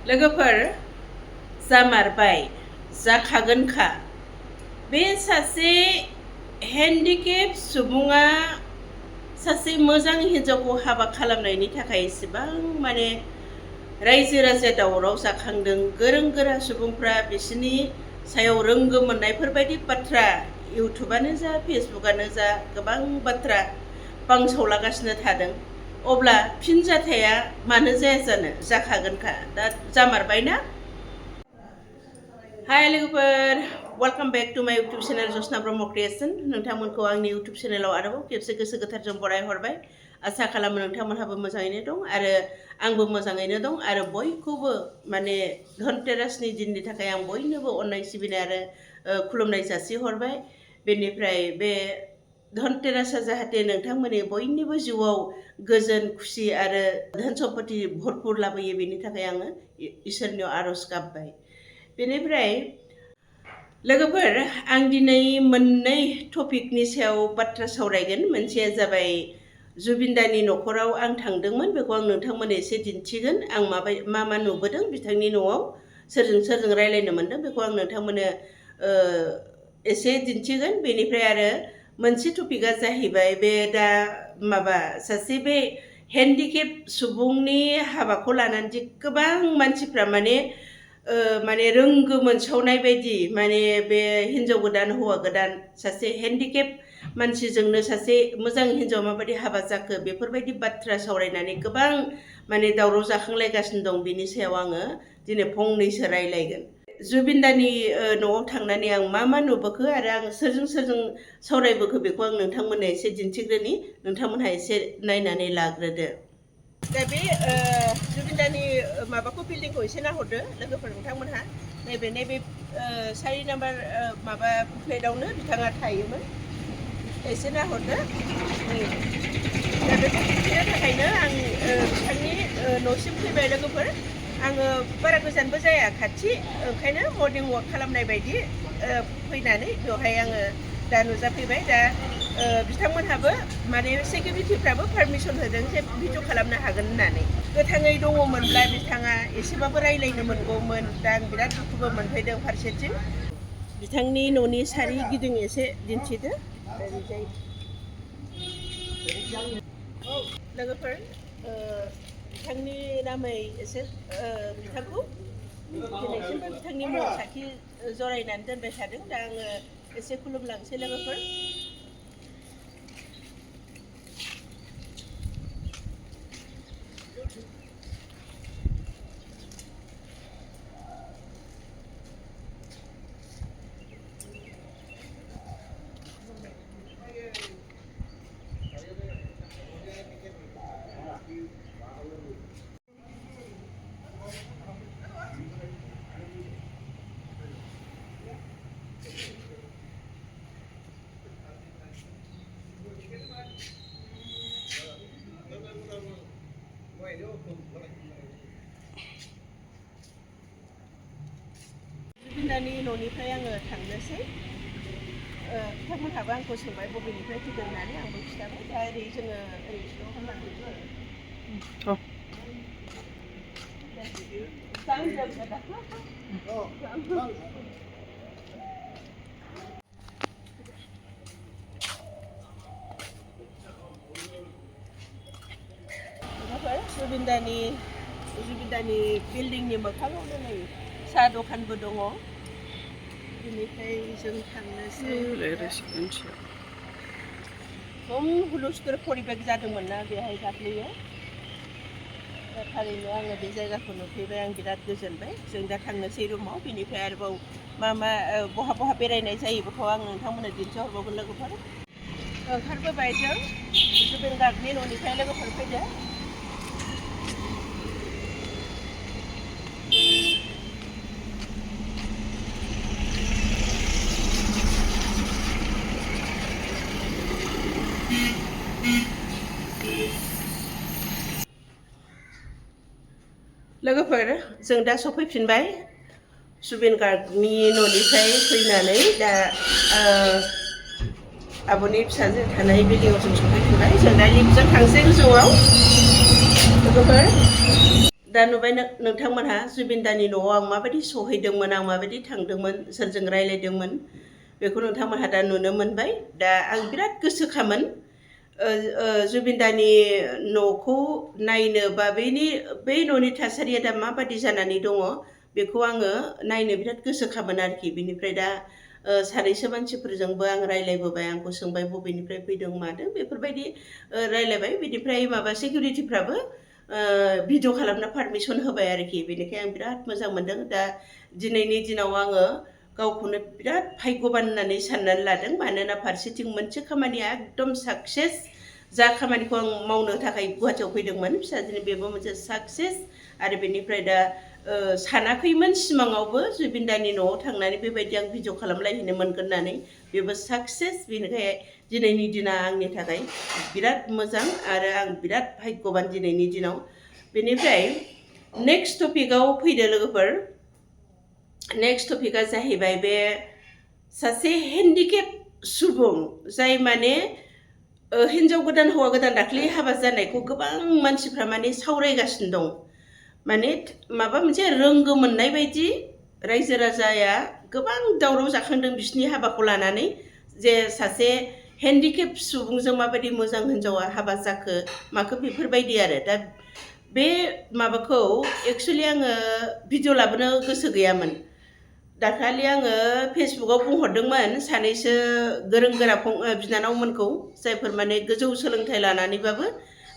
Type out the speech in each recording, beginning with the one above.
लोगोफोर जामारबाय जाखागोनखा बे सासे हेन्डिकेप सुबुङा सासे मोजां हिन्जावखौ हाबा खालामनायनि थाखाय एसेबां माने रायजो राजा दावराव जाखांदों गोरों गोरा सुबुंफ्रा बिसोरनि सायाव रोंगो मोननायफोरबायदि बाथ्रा इउटुबानो जा फेसबुकआनो जा गोबां बाथ्रा बांसावलागासिनो थादों अब्ला फिनजाथाया मानो जाया जानो जाखागोनखा दा जामारबायना हाय लोगोफोर वेलकाम बेक टू माय यूट्यूब चैनल जसना ब्रह्म क्रिएशन नोंथांमोनखौ आंनि यूट्यूब चैनलाव आरोबाव खेबसे गोसो गोथारजों बराय हरबाय आसा खालामो नोंथांमोनहाबो मोजाङैनो दं आरो आंबो मोजाङैनो दं आरो बयखौबो माने धनतेरासनि दिननि थाखाय आं बयनोबो अननाय सिबिनाय आरो खुलुमनाय जासिहरबाय बेनिफ्राय बे धनतेरासा जाहाथे नोंथांमोननि बयनिबो जिउआव गोजोन खुसि आरो धन सम्पति भरपुर लाबोयो बेनि थाखाय आङो इसोरनियाव आरज गाबबाय बेनिफ्राय लोगोफोर आं दिनै मोननै टपिकनि सायाव बाथ्रा सावरायगोन मोनसेया जाबाय जुबिनदानि न'खराव आं थांदोंमोन बेखौ आं नोंथांमोननो एसे दिन्थिगोन आं मा नुबोदों बिथांनि न'आव सोरजों रायलायनो मोनदों बेखौ आं नोंथांमोननो एसे दिन्थिगोन बेनिफ्राय आरो मोनसे टपिकआ जाहैबाय बे दा सासे बे हेन्डिकेप सुबुंनि हाबाखौ लानानै गोबां मानसिफ्रा माने रोंगो मोनसावनाय बायदि माने बे हिन्जाव गोदान हौवा गोदान सासे हेन्डिकेप मानसिजोंनो सासे मोजां हिन्जाव माबायदि हाबा जाखो बेफोरबायदि बाथ्रा सावरायनानै गोबां माने दावराव जाखांलायगासिनो दं बिनि सायाव आङो दिनै फंनैसो रायलायगोन जुबिनदानि न'आव थांनानै आं मा नुबोखो आरो आं सोरजों सावरायबोखो बेखौ आं नोंथांमोननो एसे दिन्थिग्रोनि नोंथांमोनहा एसे नायनानै लाग्रोदो दा बे जुबिनदानि माबाखौ बिल्डिंखौ एसे नाहरदो लोगोफोर नोंथांमोनहा नैबे 4 नाम्बार फ्लेटआवनो बिथाङा थायोमोन एसे नाहरदो दा बेखौ दिन्थिनो थाखायनो आं बिथांनि न'सिम फैबाय लोगोफोर आङो बारा गोजानबो जाया खाथि ओंखायनो मर्निं वाक खालामनाय बायदि फैनानै बेवहाय आङो दा नुजाफैबाय दा बिथांमोनहाबो माने सिकिउरिटिफ्राबो पारमिसन होदों जे भिडिअ खालामनो हागोन होननानै गोथाङै दङमोनब्ला बिथाङा एसेबाबो रायलायनो मोनगौमोन दा आं बिराद दुखुबो मोनफैदों फारसेथिं बिथांनि न'नि सारिगिदिं एसे दिन्थिदो लोगोफोर बिथांनि नामै एसे बिथांखौ दिनैसिमबो बिथांनि मुं साखि जरायनानै दोनबाय थादों दा आङो एसे खुलुमलांसै लोगोफोर जुबिनदानि न'निफ्राय आङो थांनोसै बिथांमोनहाबो आंखौ सोंबाय बबेनिफ्राय फैदों होननानै आंबो खिथाबाय दा ओरै जोङो जुबिनदानि बिल्डिंनि मोखाङावनो नै साहा दखानबो दङ बेनिफ्राय जों थांनोसै हुलुस्थुर परिबेक जादोंमोन ना बेहाय दाख्लैयो थारैनो आङो बे जायगाखौ नुफैबाय आं बिराद गोजोनबाय जों दा थांनोसै रुमाव बेनिफ्राय आरोबाव बहा बेरायनाय जायो बेखौ आं नोंथांमोननो दिन्थिहरबावगोन लोगोफोर ओंखारबोबाय जों जुबिन गार्गनि न'निफ्राय लोगोफोर फैदो लोगोफोर जों दा सफैफिनबाय जुबिन गार्गनि न'निफ्राय फैनानै दा आब'नि फिसाजो थानाय बिल्डिंआव जों सफैफिनबाय जों दा लिफ्टजों थांसै गोजौआव लोगोफोर दा नुबाय नोंथांमोनहा जुबिनदानि न'आव आं माबायदि सहैदोंमोन आं माबायदि थांदोंमोन सोरजों रायलायदोंमोन बेखौ नोंथांमोनहा दा नुनो मोनबाय दा आं बिराद गोसोखामोन जुबिनदानि न'खौ नायनो बा बै न'नि थासारिया दा माबायदि जानानै दङ बेखौ आङो नायनो बिराद गोसोखामोन आरोखि बिनिफ्राय दा सानैसो मानसिफोरजोंबो आं रायलायबोबाय आंखौ सोंबाय बबेनिफ्राय फैदों मादों बेफोरबायदि रायलायबाय बिनिफ्राय माबा सिकिउरिटिफ्राबो भिडिअ खालामनो पारमिसन होबाय आरोखि बेनिखाय आं बिराद मोजां मोनदों दा दिनैनि दिनाव आङो गावखौनो बिराद भाग्यबान होननानै साननानै लादों मानोना फारसेथिं मोनसे खामानिया एकदम साक्सेस जा खामानिखौ आं मावनो थाखाय गुवाहाटियाव फैदोंमोन फिसाजोनि बेबो मोनसे साक्सेस आरो बेनिफ्राय दा सानाखैमोन सिमाङावबो जुबिनदानि न'आव थांनानै बेबायदि आं भिडिअ खालामलायहैनो मोनगोन होननानै बेबो साक्सेस बेनिखाय दिनैनि दिना आंनि थाखाय बिराद मोजां आरो आं बिराद भाग्यबान दिनैनि दिनाव बेनिफ्राय नेक्स्ट टपिकआव फैदो लोगोफोर नेक्स्ट टपिकआ जाहैबाय बे सासे हेन्डिकेप सुबुं जाय माने हिन्जाव गोदान हौवा गोदान दाख्लै हाबा जानायखौ गोबां मानसिफ्रा माने सावरायगासिनो दं माने माबा मोनसे रोंगो मोननाय बायदि रायजो राजाया गोबां दावराव जाखांदों बिसिनि हाबाखौ लानानै जे सासे हेन्डिकेप सुबुंजों माबायदि मोजां हिन्जावा हाबा जाखो माखो बेफोरबायदि आरो दा बे माबाखौ एक्सुवेलि आङो भिडिअ लाबोनो गोसो गैयामोन दाखालि आङो फेसबुकआव बुंहरदोंमोन सानैसो गोरों गोरा बिनानावमोनखौ जायफोर माने गोजौ सोलोंथाइ लानानैबाबो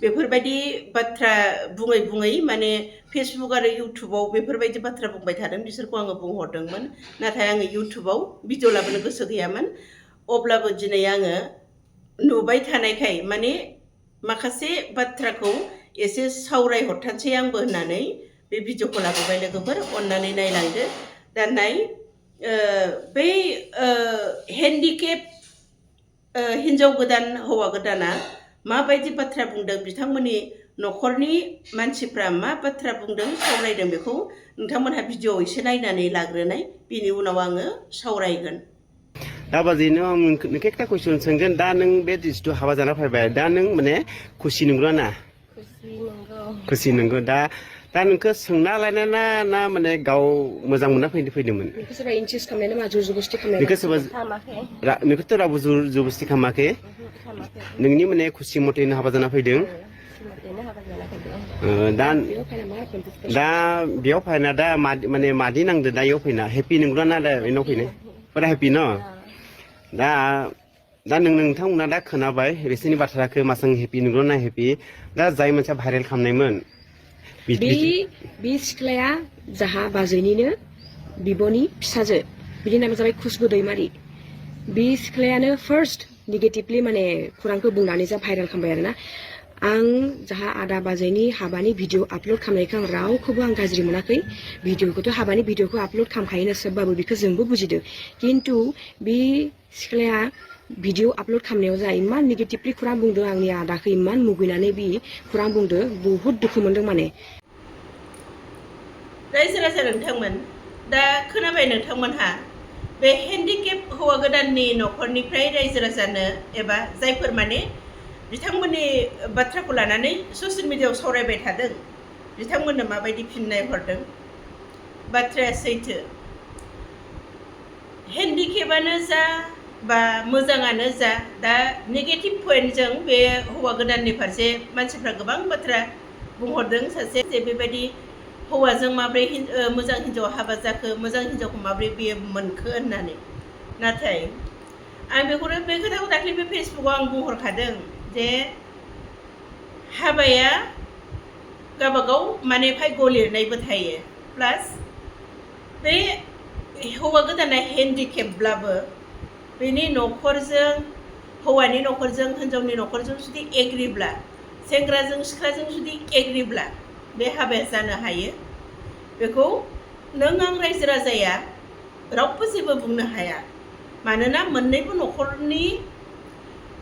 बेफोरबायदि बाथ्रा बुङै बुङै माने फेसबुक आरो इउटुबाव बेफोरबायदि बाथ्रा बुंबाय थादों बिसोरखौ आङो बुंहरदोंमोन नाथाय आङो इउटुबाव भिडिअ लाबोनो गोसो गैयामोन अब्लाबो दिनै आङो नुबाय थानायखाय माने माखासे बाथ्राखौ एसे सावरायहरथानसै आंबो होननानै बे भिडिअखौ लाबोबाय लोगोफोर अननानै नायलांदो दा नाय बै हेन्डिकेप हिन्जाव गोदान हौवा गोदाना माबायदि बाथ्रा बुंदों बिथांमोननि न'खरनि मानसिफ्रा मा बाथ्रा बुंदों सावरायदों बेखौ नोंथांमोनहा भिडिअ एसे नायनानै लाग्रोनाय बिनि उनाव आङो सावरायगोन दा बाजैनो आं नोंखौ एकटा कुइसन सोंगोन दा नों बे जिथु हाबा जाना फैबाय दा नों माने खुसि नंगौ ना खुसि नंगौ दा नोंखौ सोंना लायना ना माने गाव मोजां मोनना फैदोंमोन सोरबा इनसिस्ट खालामनाय ना मा जुर जबस्ति खालामनाय नोंखौ सोरबा नोंखौथ' रावबो जुर जबस्ति खालामाखै नोंनि माने खुसि मथेनो हाबा जाना फैदों दा बेयाव फैना दा माने मादि नांदो दा बेयाव फैना हेपि नंगौ ना दा बेनाव फैनो फुरा हेपि न दा नोंथांमोना दा खोनाबाय बिसोरनि बाथ्राखौ मासां हेपि नंगौ ना हेपि दा जाय मोनसे भाइरेल खालामनायमोन बे सिख्लाया जाहा बाजैनिनो बिब'नि फिसाजो बिनि नामा जाबाय खुसबु दैमारि बे सिख्लायानो फार्स्ट नेगेटिभलि माने खौरांखौ बुंनानै जा भाइरेल खालामबाय आरोना आं जाहा आदा बाजैनि हाबानि भिडिअ आपल'ड खालामनायखौ आं रावखौबो आं गाज्रि मोनाखै भिडिअखौथ' हाबानि भिडिअखौ आपल'ड खालामखायोनो सोबबाबो बेखौ जोंबो बुजिदों खिन्थु बे सिख्लाया भिडिअ आपल'ड खालामनायाव जा इमान नेगेटिभलि खौरां बुंदों आंनि आदाखौ इमान मुगैनानै बे खौरां बुंदों बुहुत दुखु मोनदों माने रायजो राजा नोंथांमोन दा खोनाबाय नोंथांमोनहा बे हेन्डिकेप हौवा गोदाननि न'खरनिफ्राय रायजो राजानो एबा जायफोर माने बिथांमोननि बाथ्राखौ लानानै ससियेल मिडियायाव सावरायबाय थादों बिथांमोननो माबायदि फिननाय हरदों बाथ्राया सैथो हेन्डिकेपानो जा बा मोजाङानो जा दा नेगेटिभ पइन्टजों बे हौवा गोदाननि फारसे मानसिफ्रा गोबां बाथ्रा बुंहरदों सासे जे बेबायदि हौवाजों माब्रै मोजां हिन्जाव हाबा जाखो मोजां हिन्जावखौ माब्रै बियो मोनखो होननानै नाथाय आं बे खोथाखौ दाख्लै बे फेसबुकआव आं बुंहरखादों जे हाबाया गावबागाव माने भाग्य लिरनायबो थायो प्लास बे हौवा गोदाना हेन्डिकेपब्लाबो बेनि न'खरजों हौवानि न'खरजों हिन्जावनि न'खरजों जुदि एग्रिब्ला सेंग्राजों सिख्लाजों जुदि एग्रिब्ला बे हाबाया जानो हायो बेखौ नों आं रायजो राजाया रावबो जेबो बुंनो हाया मानोना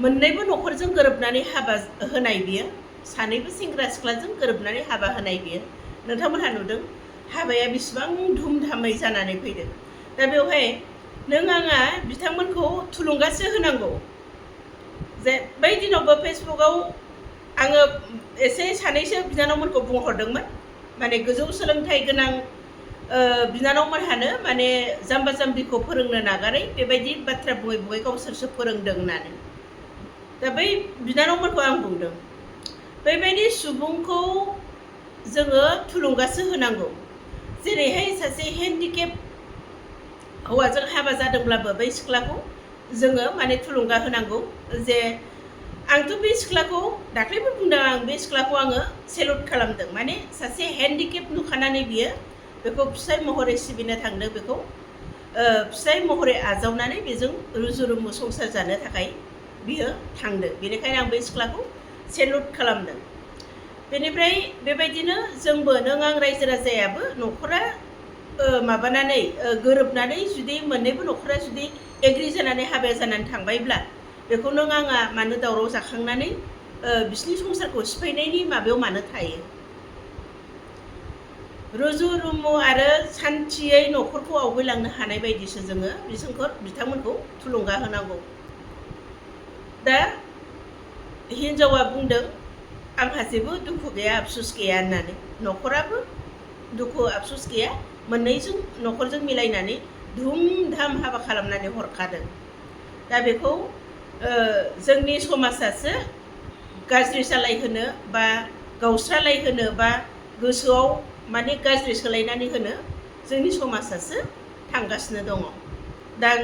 मोननैबो न'खरजों गोरोबनानै हाबा होनाय बियो सानैबो सेंग्रा सिख्लाजों गोरोबनानै हाबा होनाय बियो नोंथांमोनहा नुदों हाबाया बेसेबां धुमधामै जानानै फैदों दा बेवहाय नों आंहा बिथांमोनखौ थुलुंगासो होनांगौ जे बै दिनावबो फेसबुकआव आङो एसे सानैसो बिनानावमोनखौ बुंहरदोंमोन माने गोजौ सोलोंथाइ गोनां बिनानावमोनहानो माने जाम्बा जाम्बिखौ फोरोंनो नागारै बेबायदि बाथ्रा बुङै बुङै गावसोरसो फोरोंदों होननानै। दा बै बिनानावमोनखौ आं बुंदों बेबायदि सुबुंखौ जोङो थुलुंगासो होनांगौ। जेरैहाय सासे हेन्डिकेप हौवाजों हाबा जादोंब्लाबो बै सिख्लाखौ जोङो माने थुलुंगा होनांगौ जे आंथ' बे सिख्लाखौ दाख्लैबो बुंदों, आं बे सिख्लाखौ आङो सेलुट खालामदों। माने सासे हेन्डिकेप नुखानानै बियो बेखौ फिसाय महरै सिबिनो थांदों, बेखौ फिसाय महरै आजावनानै बेजों रुजु रुमु संसार जानो थाखाय बियो थांदों। बेनिखायनो आं बे सिख्लाखौ सेलुट खालामदों। बेनिफ्राय बेबायदिनो जोंबो नों आं रायजो राजायाबो न'खरा माबानानै गोरोबनानै जुदि मोननैबो न'खरा जुदि एग्रि जानानै हाबा जानानै थांबायब्ला बेखौ नों आङा मानो दावराव जाखांनानै बिसिनि संसारखौ सिफायनायनि माबायाव मानो थायो। रुजु रुमु आरो सान्थियै न'खरखौ आवगायलांनो हानाय बायदिसो जोङो बिथांमोनखौ थुलुंगा होनांगौ। दा हिनजावा बुंदों आंहा जेबो दुखु गैया, आफसुस गैया होननानै। न'खराबो दुखु आफसुस गैया, मोननैजों न'खरजों मिलायनानै धुम धाम हाबा खालामनानै हरखादों। दा बेखौ जोंनि समाजासो गाज्रि जालायहोनो बा गावस्रालायहोनो बा गोसोआव माने गाज्रि सोलायनानै होनो जोंनि समाजासो थांगासिनो दङ। दा आं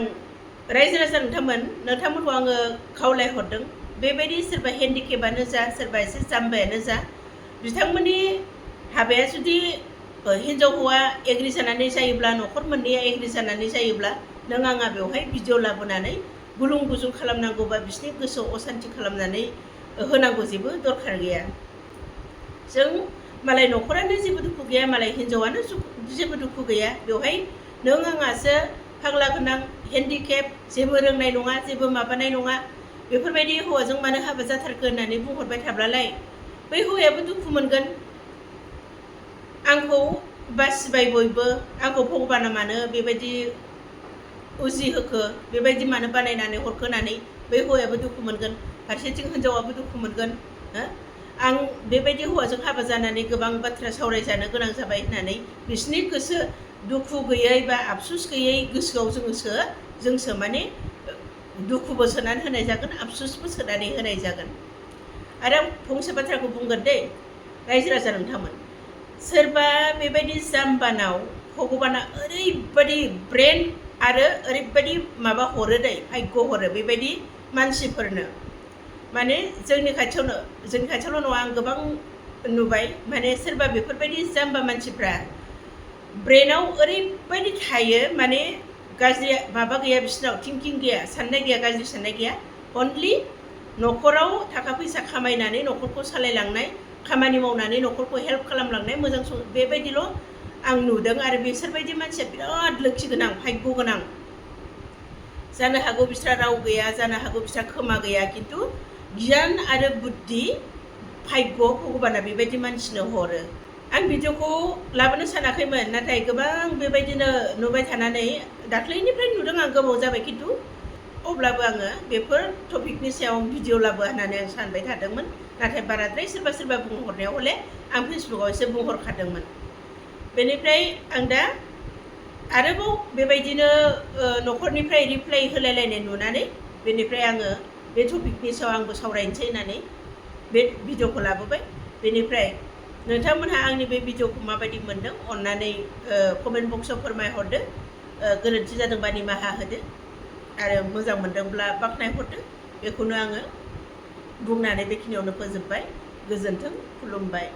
रायजो राजा नोंथांमोनखौ आङो खावलायहरदों, बेबायदि सोरबा हेन्डिकेपानो जा सोरबा एसे जाम्बायानो जा बिथांमोननि हाबाया जुदि हिनजाव हौवा एग्रि जानानै जायोब्ला, न'खर मोननैया एग्रि जानानै जायोब्ला नों आङा बेवहाय भिडिअ लाबोनानै गुलुं गुजुं खालामनांगौ बा बिसोरनि गोसोआव असान्थि खालामनानै होनांगौ जेबो दरखार गैया। जों मालाय न'खरानो जेबो दुखु गैया, मालाय हिनजावानो जेबो दुखु गैया, बेवहाय नों आंहासो फाग्ला गोनां हेन्डिकेप, जेबो रोंनाय नङा, जेबो माबानाय नङा, बेफोरबायदि हौवाजों मानो हाबा जाथारखो होननानै बुंहरबाय थाब्लालाय बै हौवायाबो दुखु मोनगोन। आंखौ बासिबाय बयबो, आंखौ भगबाना मानो बेबायदि उजिहोखो, बेबायदि मानो बानायनानै हरखो होननानै बै हौवायाबो दुखु मोनगोन, फारसेथिं हिनजावाबो दुखु मोनगोन। आं बेबायदि हौवाजों हाबा जानानै गोबां बाथ्रा सावरायजानो गोनां जाबाय होननानै बिसोरनि गोसो दुखु गैयै बा आफसुस गैयै गोसोआव जोंसो माने दुखुबो सोनानै होनाय जागोन, आफसुसबो सोनानै होनाय जागोन। आरो आं फंसे बाथ्राखौ बुंगोन दे रायजो राजा नोंथांमोन, सोरबा बेबायदि जाम्बानाव भगबाना ओरैबायदि ब्रेन आरो ओरैबायदि माबा हरो दै, भाग्य हरो बेबायदि मानसिफोरनो। माने जोंनि खाथियावल' नङा, आं गोबां नुबाय। माने सोरबा बेफोरबायदि जाम्बा मानसिफ्रा ब्रेनाव ओरैबायदि थायो, माने गाज्रि माबा गैया, बिसोरनाव थिंकिं गैया, साननाय गैया, गाज्रि साननाय गैया। अनलि न'खराव थाखा फैसा खामायनानै न'खरखौ सालायलांनाय, खामानि मावनानै न'खरखौ हेल्प खालामलांनाय, मोजां बेबायदिल' आं नुदों। आरो बिसोरबायदि मानसिया बिराद लोखि गोनां, भाग्य गोनां। जानो हागौ बिस्रा राव गैया, जानो हागौ बिस्रा खोमा गैया, खिन्थु गियान आरो बुद्धि भाग्य भगबाना बेबायदि मानसिनो हरो। आं भिडिअखौ लाबोनो सानाखैमोन, नाथाय गोबां बेबायदिनो नुबाय थानानै दाख्लैनिफ्राय नुदों आं, गोबाव जाबाय, खिन्थु अब्लाबो आङो बेफोर टपिकनि सायाव भिडिअ लाबो होननानै आं सानबाय थादोंमोन। नाथाय बाराद्राय सोरबा बुंहरनायाव हले आं फेसबुकाव एसे बुंहरखादोंमोन। बेनिफ्राय आं दा आरोबाव बेबायदिनो न'खरनिफ्राय रिप्लाइ होलायलायनाय नुनानै बेनिफ्राय आङो बे टपिकनि सायाव आंबो सावरायनोसै होननानै बे भिडिअखौ लाबोबाय। बेनिफ्राय नोंथांमोनहा आंनि बे भिडिअखौ माबायदि मोनदों अननानै कमेन्ट बक्सआव फोरमायहरदो। गोरोन्थि जादोंबा निमाहा होदो आरो मोजां मोनदोंब्ला बाख्नायहरदो। बेखौनो आङो बुंनानै बेखिनियावनो फोजोबबाय। गोजोन्थों, खुलुमबाय।